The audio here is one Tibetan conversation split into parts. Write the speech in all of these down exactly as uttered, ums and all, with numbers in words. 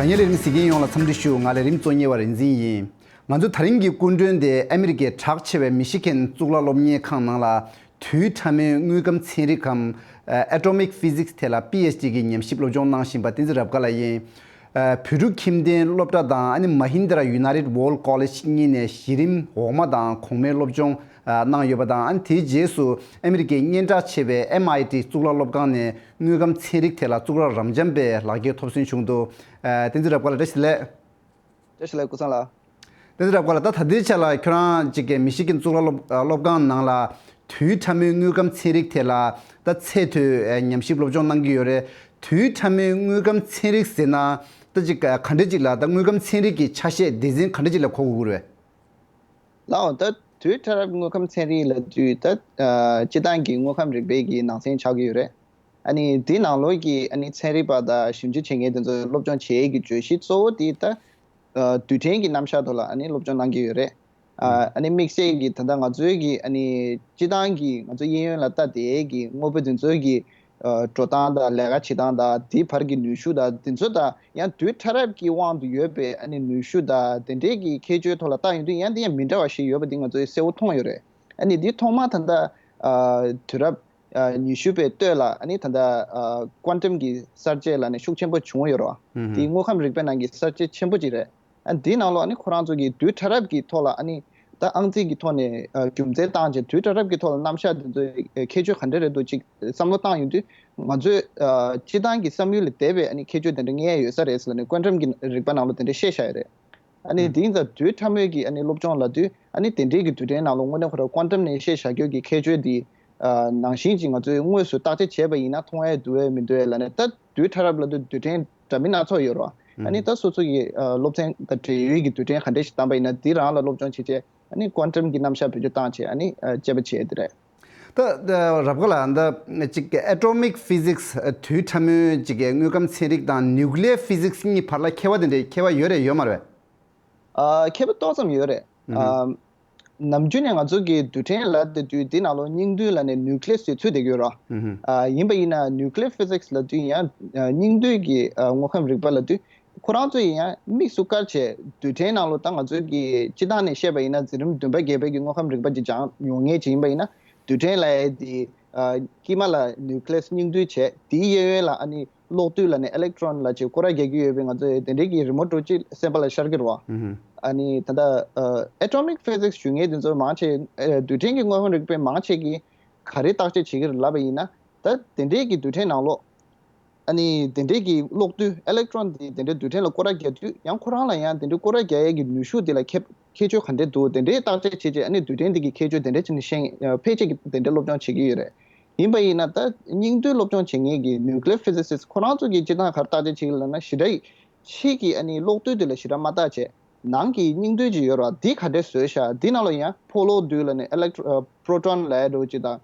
ངའི་ལས་རིམ་གཟིགས་མཁན་ཡོངས་ལ་འཚམས་འདྲི་ཞུ། ང་ལས་རིམ་གཙོ་གཉེར་བ་རིག་འཛིན་ཡིན། ང་ཚོ་ད་རིང་གི་སྐུ་མགྲོན་དེ་ཨ་མི་རི་ཀའི་གྲགས་ཆེ་བའི་མི་ཤི་གན་གཙུག་ལག་སློབ་གཉེར་ཁང་ནང་ལ་དུས་ཕྲ་མོའི་དངོས་ཁམས་ཚན་རིག་གམ་Atomic Physics ཐད་ལ་པི་ཨེཆ་ཌི་གི་ཉམས་ཞིབ་སློབ་སྦྱོང་གནང་བཞིན་པ་བསྟན་འཛིན་རབ་དགའ་ལགས་ཡིན། བོད་ཕྲུག་ཁྱིམ་སྡེའི་སློབ་གྲྭ་དང་ཨ་ནི་Mahindra United World College གཉིས་ནས་གཞི་རིམ་འོག་མ་དང་གོང་མའི་སློབ་སྦྱོང་གནང་ཡོད་པ་དང་། ཨ་ནི་དེའི་རྗེས་སུ་ཨ་མི་རི་ཀའི་སྙན་གྲགས་ཆེ་བའི་ཨེམ་ཨའི་ཊི་གཙུག་ལག་སློབ་ཁང་ནས་དངོས་ཁམས་ཚན་རིག་ཐད་ལ་གཙུག་ལག་རབ་འབྱམས་པའི་ལག་ཁྱེར་ཐོབ་ཟིན་བྱུང་འདུག་བསྟན་འཛིན་རབ་དགའ་ལགས་བཀྲ་ཤིས་བདེ་ལེགས། བཀྲ་ཤིས་བདེ་ལེགས་ཀུན་བཟང་ལགས། བསྟན་འཛིན་རབ་དགའ་ལགས། ད་ད་ལྟའི་ཆ་ལ་ཁྱོད་རང་ཅིག་གི་མི་ཤི་གན་གཙུག་ལག་སློབ་སློབ་ཁང་ནང་ལ་དུས་ཕྲ་མོའི་དངོས་ཁམས་ཚན་རིག་ཐད་ལ་ད་ཚད་མཐོའི་ཉམས་ཞིབ་སློབ་སྦྱོང་གནང་གི་ཡོད་རེད། དུས་ཕྲ་མོའི་དངོས་ཁམས་ཚན་རིག་ཟེར་ན་ད་ཅིག་ག་འདྲ་ཅིག་ལ། ད་དངོས་ཁམས་ཚན་རིག་གི་ཆ་ཤས་སྡེ་ཚན་ག་འདྲ་ཅིག་ལ་གོ་དགོས་ཀྱི་རེད། ལགས་འོང་། ད་དུས་ཕྲ་རབ་དངོས་ཁམས་ཚན་རིག་ལབ་དུས་ད་སྤྱིར་བཏང་གི་དངོས་ཁམས་རིག་པའི་གི་ནང་ཚན་ཆགས་ཀྱི་ཡོད་རེད། ཨ་ནི་དེའི་ནང་ལོགས་ཀྱི་ཨ་ནི་ཚན་རིག་པ་དང་ཞིབ་འཇུག་བྱེད་མཁན་དེ་ཚོ་སློབ་སྦྱོང་བྱེད་ཡས་ཀྱི་བརྗོད་གཞི་གཙོ་བོ་དེ་ད་ཨ་རྡུལ་ཕྲན་གྱི་རྣམ་གཞག་ཐོག་ལ་ཨ་ནི་སློབ་སྦྱོང་གནང་གི་ཡོད་རེད། ཨ་ཨ་ནི་དམིགས་བསལ་གྱི་ད་ལྟ་ང་ཚོའི་གི་ཨ་ནི་སྤྱིར་བཏང་གི་ང་ཚོ་གཡས་གཡོན་ལ་ལྟ་བསྡད་ཡས་ཀྱི་དངོས་པོ་དེ་ཚོའི་གི་ཨ་འགྲོ་སྟངས་དང་ལས་ཀ་བྱེད་སྟངས་དང་དེའི་བར་གྱི་ནུས་ཤུགས་དང་དེ་ཚོ་དང་ཡང་དུས་ཕྲ་རབ་ཀྱི་དབང་དུ་ཡོད་པའི་ཨ་ནི་ནུས་ཤུགས་དང་དེ་འདྲའི་གི་ཁྱད་ཆོས་ཐོག་ལ་བལྟ་ཡོང་དུས་ཡང་དེ་ཡང་མི་འདྲ་བ་ཞིག་ཡོད་པ་འདི་ང་ཚོས་གསལ་བོ་མཐོང་ཡོད་རེད། ཨ་ནི་འདི་ཐོག་མ་ད་ལྟ་ཨ་དུས་རབས་ཨ་ཉི་ཤུ་པའི་སྟོད་ལ་ཨ་ནི་ད་ལྟ་ཨ་ཀོན་ཊམ་གྱི་གསར་བརྗེ་ལབ་ནས་ཤུགས་ཆེན་པོ་བྱུང་ཡོད་རེད་བ། དེ་དངོས་ཁམས་རིག་པའི་ནང་གི་གསར་བརྗེ་ཆེན་པོ་ཅིག་རེད། ཨ་འདིའི་ནང་ལོགས་ཨ་ནི་ཁོ་རང་ཚོ་གིས་དུས་ཕྲ་རབ་ཀྱི་ཐོག་ལ་ཨ་ནི་ད་ཨང་རྩིས་ཀྱི་ཐོག་ནས་ཨ་རྒྱུ་མཚན་བཏང་བྱས་དུས་ཕྲ་རབ་ཀྱི་ཐོག་ལ་རྣམ་གཞག་འདི་ཚོའི་ཨ་ཁྱད་ཆོས་ག་འདྲ་རེད་འདུག་ཅིག་བསམ་བློ་བཏང་ཡོང་དུས་ང་ཚོས་ཨ་སྤྱིར་བཏང་གི་བསམ་ཡུལ་ལས་འདས་པའི་ཨ་ནི་ཁྱད་ཆོས་དེ་འདྲ་རྙེད་ཡོད་ས་རེད་ཟེར་ལབ་ནས་ཀོན་ཊམ་གྱི་རིག་པ་ནང་ལོགས་དེ་འདྲ་བཤད་བཞག་ཡོད་རེད། ཨ་ནི་དེ་ཡིན་ཙང་དུས་ཕྲ་མོའི་གི་ཨ་ནི་སློབ་སྦྱོང་ལབ་དུས་ཨ་ནི་དེ་འདྲའི་གི་དུས་དྲན་ནང་ལོགས་དངོས་གནས་ཁོ་རང་ཀོན་ཊམ་ནས་བཤད་བཞག་རྒྱུ་གི་ཁྱད་ཆོས་དེ་ཨ་ནང་བཞིན་ཅིག་ང་ཚོས་དངོས་སུ་བརྟག་དཔྱད་བྱས་པ་ཡིན་ན་མཐོང་ཡས་འདུག་གས་མི་འདུག་གས་ལབ་ནས། ད་དུས་ཕྲ་རབ་ལབ་དུས་དུས་དྲན་འདྲ་མིན་སྣ་ཚོགས་ཡོད་རེད་བ། ཨ་ནི་ད་སོ་སོ་གི་ཨ་སློབ་ཚན་དང་འབྲེལ་ཡོད་ཀྱི་དུས་དྲན་ག་འདྲ་ཞིག་བདམས་པ་ཡིན་ན་དེ་རང་ལ་སློབ་སྦྱོང་བྱེད་བྱས་ཨ་ནི་ཀོན་ཊམ་གྱི་རྣམ་གཞག་བེད་སྤྱོད་བཏང་བྱས་ཨ་ནི་ཨ་དཔྱད་པ་བྱས་དེ་རེད། ད་ད་རབ་དགའ་ལགས། ད་ཅིག་ཨེ་ཊོ་མིག་ཕི་ཟིག་སི་དུས་ཕྲ་མོའི་ཅིག་དངོས་ཁམས་ཚན་རིག་དང་ནིའུ་ཀི་ལི་ཡར་ཕི་ཟིག་སི་གཉིས་བར་ལ་ཁྱད་པར་དེ་འདྲའི་ཁྱད་པར་ཡོད་རེད་ཡོད་མ་རེད། ཨ་ཁྱད་པར་ཏོག་ཙམ་ཡོད་རེད། ཨ་ནམ་རྒྱུན་ནས་ང་ཚོ་གི་རྡུལ་ཕྲན་ལབ་བསྡད་དུས་འདི་ནང་ལོགས་སྙིང་རྡུལ་ལབ་ནས་ནིའུ་ཀི་ལི་ཡར་ཟེར་ཚུལ་དེ་ཡོད་རེད། ཨ་ཡིན་པ་ཡིན་ན་ནིའུ་ཀི་ལི་ཡར་ཕི་ཟིག་སི་ལབ་དུས་ཡང་ཨ་སྙིང་རྡུལ་གྱི་ཨ་དངོས་ཁམས་རིག་པ་ལབ་དུས་ཁོ་རང་ཚོ་ཡིན་ཡང་དམིགས་སུ་བཀར་བྱས་རྡུལ་ཕྲན་ནང་ལོགས་ད་ང་ཚོ་གི་སྤྱིར་བཏང་ནས་བཤད་པ་ཡིན་ན་འཛིན་རིམ་བདུན་པ་བརྒྱད་པའི་གི་དངོས་ཁམས་རིག་པ་ཅིག་སྦྱང་ཡོང་མཁན་ཅིག་ཡིན་པ་ཡིན་ན་རྡུལ་ཕྲན་ལབ་ཡས་དེ་ཨ་དཀྱིལ་མ་ལ་ནིའུ་ཀི་ལི་ཡར་སྙིང་རྡུལ་བྱས་དེའི་གཡས་གཡོན་ལ་ཨ་ནི་གློག་རྡུལ་ལབ་ནས་ཨི་ལེག་ཊོན་ལབ་ཅིག་སྐོར་ར་རྒྱག་གི་ཡོད་པའི་ང་ཚོ་དེ་འདྲའི་གི་རི་མོ་འདྲ་ཅིག་སེམས་པ་ལ་ཤར་གྱི་རེད་བ། ཨ་ནི་ད་ལྟ་ཨེ་ཊོ་མིག་ཕི་ཟིག་སི་ཞུ་མཁན་དེ་ཚོ་མང་ཆེ་ཨ་རྡུལ་ཕྲན་གྱི་དངོས་ཁམས་རིག་པའི་མང་ཆེ་གིས་ག་རེ་བརྟག་དཔྱད་བྱེད་ཀྱི་རེད་ལབ་པ་ཡིན་ན། ད་དེ་འདྲའི་གི་རྡུལ་ཕྲན་ནང་ལོགས་ཨ་ནི་དེ་འདྲའི་གི་གློག་རྡུལ་ཨི་ལེག་ཊོན་དེ་དེ་འདྲའི་རྡུལ་ཕྲན་ལ་སྐོར་ར་རྒྱག་དུས་ཡང་ཁོ་རང་ལ་ཡང་དེ་འདྲའི་སྐོར་ར་རྒྱག་ཡས་ཀྱི་ནུས་ཤུགས་དེ་ལ་ཁྱད་ཁྱད་ཆོས་ག་འདྲས་འདུག་དེ་འདྲའི་བརྟག་དཔྱད་བྱེད་ཆེད་ཨ་ནི་རྡུལ་ཕྲན་དེ་གི་ཁྱད་ཆོས་དེ་འདྲ་བྱས་ནས་ཤེས་ཕལ་ཆེར་གྱི་དེ་འདྲའི་སློབ་སྦྱོང་བྱེད་ཀྱི་ཡོད་རེད། ཡིན་པ་ཡིན་ན་ད་སྙིང་རྡུལ་སློབ་སྦྱོང་བྱེད་མཁན་གྱི་ནིའུ་ཀི་ལི་ཡར་ཕི་ཟི་སི་སི་ཁོ་རང་ཚོ་གིས་སྤྱིར་བཏང་ག་རེ་བརྟག་དཔྱད་བྱེད་ཀྱི་ལབ་ན་ཞེ་དྲག་ཕྱི་གི་ཨ་ནི་གློག་རྡུལ་དེ་ལ་ཞེ་དྲག་མ་བརྟག་བྱས་ནང་གི་སྙིང་རྡུལ་ཅིག་ཡོད་རེད་བ། འདི་ག་འདྲས་བཟོས་ཤག་འདི་ནང་ལ་ཡང་ཕོ་གློག་རྡུལ་ལབ་ནས་ཨི་ལེག་ཊོ་ཨ་པྲོ་ཊོན་ལབ་ཡ་འདྲ་བོ་ཅིག་དང་།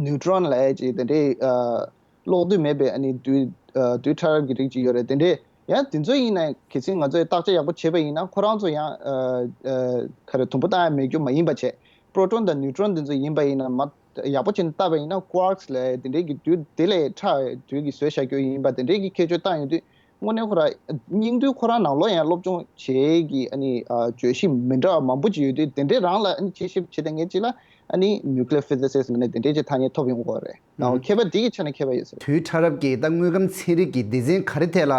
ནིའུ་ཊོན་ལབ་ཡ་ཅིག་དེ་འདྲའི་ཨ་གློག་རྡུལ་མེད་པའི་ཨ་ནི་རྡུལ་ཨ་རྡུལ་ཕྲ་རབ་ཀྱི་རིགས་ཅིག་ཡོད་རེད། དེ་འདྲའི་ཡང་དེ་ཚོ་ཡིན་ན་གལ་སྲིད་ང་ཚོས་བརྟག་དཔྱད་ཡག་པོ་བྱས་པ་ཡིན་ན་ཁོ་རང་ཚོ་ཡང་ཨ་ཨ་ག་རེ་དུམ་བུ་བཏང་ཡ་མེད་རྒྱུ་མ་ཡིན་པ་བྱས། པྲོ་ཊོན་དང་ནིའུ་ཊོན་དེ་ཚོ་ཡིན་པ་ཡིན་ན་མ་ཡག་པོ་བྱས་ནས་བལྟས་པ་ཡིན་ན་ཀུ་ཨར་ཀ་སི་ལབ་ཡ་དེ་འདྲའི་གི་རྡུལ་དེ་ལས་ཕྲ་བའི་རྡུལ་གྱིས་བཟོས་བཞག་རྒྱུ་ཡིན་པ་དེ་འདྲའི་གི་ཁྱད་ཆོས་བཏང་ཡོང་དུས། དངོས་གནས་ཁོ་རང་སྙིང་རྡུལ་ཁོ་རང་ནང་ལོགས་ཡང་སློབ་སྦྱོང་བྱེད་ཀྱི་ཨ་ནི་ཨ་བརྗོད་གཞི་མི་འདྲ་བ་མང་པོ་ཅིག་ཡོད་དུས་དེ་འདྲའི་རང་ལ་ཨ་ནི་དཔྱད་ཞིབ་བྱེད་བསྡད་མཁན་ཅིག་ལ་ཨ་ནི་ནིའུ་ཀི་ལི་ཡར་ཕི་ཟི་སི་སི་ལབ་ནས་དེ་འདྲའི་ཅིག་ཐ་སྙད་ཐོབ་ཡོང་གི་ཡོད་རེད། ཨོ་ཁྱད་པར་འདི་གི་ཆ་ནས་ཁྱད་པར་ཡོད་ས་རེད། དུས་ཕྲ་རབ་ཀྱི་ད་དངོས་ཁམས་ཚན་རིག་གི་སྡེ་ཚན་ག་རེ་ཐད་ལ་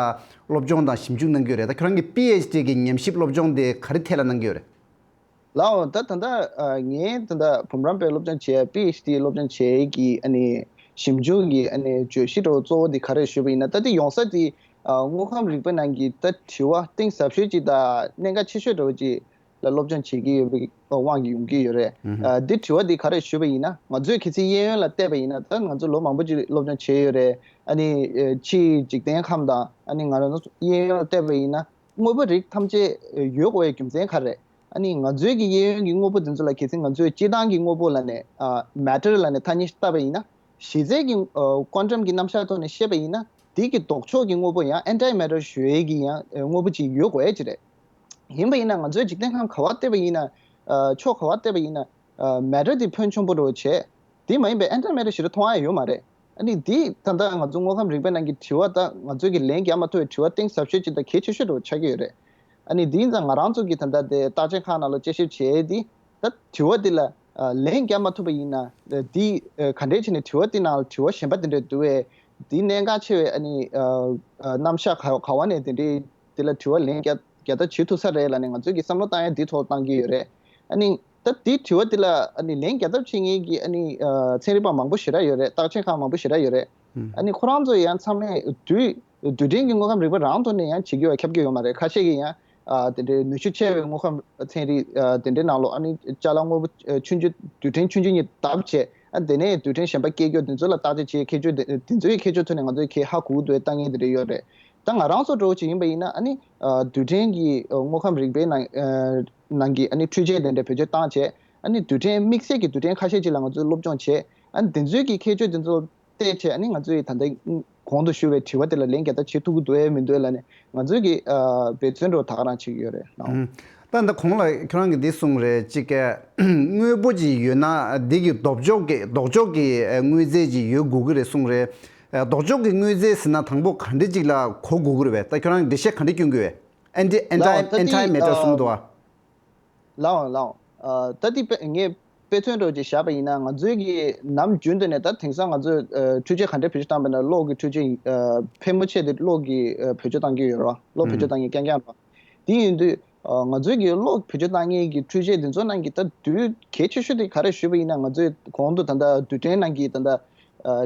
སློབ་སྦྱོང་དང་ཞིབ་འཇུག་གནང་གི་ཡོད་རེད། ད་ཁྱོད་རང་གི་པི་ཨེཆ་ཌི་གི་ཉམས་ཞིབ་སློབ་སྦྱོང་དེ་ག་རེ་ཐད་ལ་གནང་གི་ཡོད་རེད། ལགས་འོང་། ད་ད་ལྟ་ཨ་ངས་ད་ལྟ་འབུམ་རམས་པའི་སློབ་སྦྱོང་བྱེད་ཡ་པི་ཨེཆ་ཌི་སློབ་སྦྱོང་བྱེད་ཡ་གི་ཨ་ནི་ཞིབ་འཇུག་གི་ཨ་ནི་བརྗོད་གཞི་འདྲ་བོ་གཙོ་བོ་དེ་ག་རེ་ཞུས་པ་ཡིན་ན། ད་དེ་ཡོང་ས་དེ་ཨ་དངོས་ཁམས་རིག་པའི་ནང་གི་ད་དྲི་བ་གཏིང་ཟབ་ཤོས་ཅིག་དང་གནད་འགག་ཆེ་ཤོས་འདྲ་བོ་ཅིག་ལ་སློབ་སྦྱོང་བྱེད་ཀྱི་ཡོད་པའི་དབང་གིས་ཡོང་གི་ཡོད་རེད། ཨ་དེ་དྲི་བ་དེ་ག་རེ་ཞུས་པ་ཡིན་ན། ང་ཚོས་གལ་སྲིད་གཡས་གཡོན་ལ་བལྟས་པ་ཡིན་ན། ད་ང་ཚོ་ལོ་མང་པོ་ཅིག་སློབ་སྦྱོང་བྱས་ཡོད་རེད། ཨ་ནི་ཨ་ཕྱིའི་འཇིག་རྟེན་ཁམས་དང་ཨ་ནི་ང་རང་ཚོ་གཡས་གཡོན་ལ་བལྟས་པ་ཡིན་ན། དངོས་པོ་རིགས་ཐམས་ཅད་ཡོད་དགོས་པའི་རྒྱུ་མཚན་ག་རེ་རེད། ཨ་ནི་ང་ཚོའི་གི་གཡས་གཡོན་གྱི་དངོས་པོ་དེ་ཚོ་ལ་གལ་སྲིད་ང་ཚོས་སྤྱིར་བཏང་གི་དངོས་པོ་ལབ་ནས་ཨ་མེ་ཊར་ལབ་ནས་ཐ་སྙད་ཞིག་བཏགས་པ་ཡིན་ན། གཞི་རྩའི་གི་ཨ་ཀོན་ཊམ་གྱི་རྣམ་གཞག་ཐོག་ནས་བཤད་པ་ཡིན་ན། དེ་གི་ལྡོག་ཕྱོགས་ཀྱི་དངོས་པོ་ཡང་ཨེན་ཊི་མེ་ཊར་ཞུ་ཡས་ཀྱི་ཡང་ཨ་དངོས་པོ་ཅིག་ཡོད་དགོས་ཡས་ཅིག་རེད། ཡིན་པ་ཡིན་ན་ང་ཚོའི་འཇིག་རྟེན་ཁམས་ག་པར་བལྟས་པ་ཡིན་ན། ཨ་ཕྱོགས་ག་པར་བལྟས་པ་ཡིན་ན། ཨ་མེ་ཊར་དེ་ཕོན་ཆུང་པོ་འདྲ་བོ་བྱས། དེ་མ་ཡིན་པའི་ཨེན་ཊི་མེ་ཊར་ཞེ་དྲག་མཐོང་ཡ་ཡོད་མ་རེད། ཨ་ནི་འདི་ད་ལྟ་ང་ཚོ་དངོས་ཁམས་རིག་པའི་ནང་གི་དྲི་བ་ད་ང་ཚོས་ཀྱི་ལན་རྒྱག་མ་ཐུབ་པའི་དྲི་བ་གཏིང་ཟབ་ཤོས་ཅིག་དང་གལ་ཆེ་ཤོས་འདྲ་བོ་ཆགས་ཀྱི་ཡོད་རེད། ཨ་ནི་འདི་ཡིན་ཙང་ང་རང་ཚོ་གི་ད་ལྟ་དེ་བརྟག་དཔྱད་ཁང་ནང་ལ་དཔྱད་ཞིབ་བྱས་ཏེ་ད་དྲི་བ་འདི་ལ་ཨ་ལན་རྒྱག་མ་ཐུབ་པ་ཡིན་ན་འདི་ཨ་ག་འདྲས་བྱས་ནས་དྲི་བ་འདི་ནང་ལ་དྲི་བ་གཞན་པ་དེ་འདྲས་འདུག་བས། འདི་གནད་འགག་ཆེ་བའི་ཨ་ནི་ཨ་ཨ་རྣམ་གཞག་ག་ག་བ་ནས་དེ་འདྲས་འདི་ལ་དྲི་བ་ལན་རྒྱག་རྒྱག་ཐབས་བྱེད་ཐུབ་ས་རེད་ལབ་ནས་ང་ཚོས་ཀྱི་བསམ་བློ་བཏང་ཡ་འདི་ཐོག་བཏང་གི་ཡོད་རེད། ཨ་ནི་ད་འདི་དྲི་བ་འདི་ལ་ཨ་ནི་ལན་རྒྱག་ཐབས་བྱེད་མཁན་གྱི་ཨ་ནི་ཨ་ཚན་རིག་པ་མང་པོ་ཞེ་དྲག་ཡོད་རེད། བརྟག་དཔྱད་ཁང་མང་པོ་ཞེ་དྲག་ཡོད་རེད། ཨ་ནི་ཁོ་རང་ཚོ་ཡང་ཚང་མས་རྡུལ་རྡུལ་ཕྲན་གྱི་དངོས་ཁམས་རིག་པ་རང་ཐོག་ནས་ཡང་བྱེད་ཀྱི་ཡོད་ཁྱབ་ཀྱི་ཡོད་མ་རེད། ཁ་ཤས་ཀྱིས་ཡང་ཨ་དེ་འདྲའི་ནུས་ཤུགས་ཆེ་བའི་དངོས་ཁམས་ཚན་རིག་ཨ་དེ་འདྲའི་ནང་ལོགས་ཨ་ནི་ཅ་ལག་དངོས་པོ་ཨ་ཆུང་ཆུང་རྡུལ་ཕྲན་ཆུང་ཆུང་གཉིས་བརྡབས་བྱས་ཨ་དེ་ནས་རྡུལ་ཕྲན་གཞན་པ་སྐྱེ་རྒྱུ་དེ་ཚོ་ལ་བརྟག་དཔྱད་བྱེད་ཁྱད་ཆོས་དེ་དེ་ཚོའི་ཁྱད་ཆོས་ཐོག་ནས་ང་ཚོས་གལ་ཧ་གོ་གི་འདུག་ལྟ་མཁན་དེ་འདྲ་ཡོད་རེད། ད་ང་རང་ཚོ་འདྲ་བོ་ཅིག་ཡིན་པ་ཡིན་ན་ཨ་ནི་ཨ་རྡུལ་ཕྲན་གྱི་ཨ་དངོས་ཁམས་རིག་པའི་ནང་ཨ་ནང་གི་ཨ་ནི་འཕྲུལ་ཆས་དེ་འདྲ་བེད་སྤྱོད་བཏང་བྱས་ཨ་ནི་རྡུལ་ཕྲན་དམིགས་བསལ་གྱི་རྡུལ་ཕྲན་ཁ་ཤས་ཅིག་ལ་ང་ཚོས་སློབ་སྦྱོང་བྱས་ཨ་ནི་དེ་ཚོའི་གི་ཁྱད་ཆོས་དེ་ཚོ་བལྟས་བྱས་ཨ་ནི་ང་ཚོས་ད་ལྟ་གོང་དུ་ཞུས་པའི་དྲི་བ་དེ་ལ་ལན་རྒྱག་ཐབས་བྱེད་ཐུབ་ཀྱི་འདུག་ཨེ་མི་འདུག་ལབ་ནས་ང་ཚོས་ཀྱི་ཨ་འབད་བརྩོན་འདྲ་བོ་ད་ག་རང་བྱེད་ཀྱི་ཡོད་རེད་ལགས། ཨུམ། ད་ད་གོང་ལ་ཁྱོད་རང་གིས་འདི་གསུངས་རེད། གཅིག་ག་དངོས་པོ་ཅིག་ཡོད་ན་འདི་གི་ལྡོག་ཕྱོགས་ཀྱི་ལྡོག་ཕྱོགས་ཀྱི་དངོས་རྫས་ཅིག་ཡོད་དགོས་ཀྱི་རེད་གསུངས་རེད། ལྡོག་ཕྱོགས་ཀྱི་དངོས་རྫས་ཟེར་ན་དང་པོ་ག་འདྲ་ཅིག་ལ་གོ་དགོས་ཀྱི་རེད་པས། ད་ཁྱོད་རང་གིས་འགྲེལ་བཤད་ག་འདྲ་སྐྱོན་གྱི་ཡོད། Anti- Anti- ལའོ་ད་དེ་Antimatter གསུངས་འདུག་ཨ། ལའོ་ལའོ། ཨ་ད་དེ་དཔེ་ངས་དཔེ་མཚོན་འདྲ་བོ་ཅིག་བཞག་པ་ཡིན་ན་ང་ཚོའི་གི་ནམ་རྒྱུན་དུ་ནས་ད་དེང་སང་ང་ཚོས་ཨ་འཕྲུལ་ཆས་ག་འདྲ་བེད་སྤྱོད་བཏང་པ་ན་གློག་གི་འཕྲུལ་ཆས་ཨ་ཕལ་མོ་ཆེ་དེ་གློག་གི་ཨ་བེད་སྤྱོད་བཏང་གི་ཡོད་རེད་བ། གློག་བེད་སྤྱོད་བཏང་མཁན་རྐྱང་རྐྱང་རེད་བ། དེ་ཡིན་དུས་ཨ་ང་ཚོའི་གི་གློག་བེད་སྤྱོད་བཏང་མཁན་གྱི་འཕྲུལ་ཆས་དེ་ཚོ་ནང་གི་ད་རྡུལ་གལ་ཆེ་ཤོས་དེ་ག་རེ་ཞུས་པ་ཡིན་ན་ང་ཚོས་གོང་དུ་ད་ལྟ་རྡུལ་ཕྲན་ནང་གི་ད་ལྟ་ཨ་ཨ་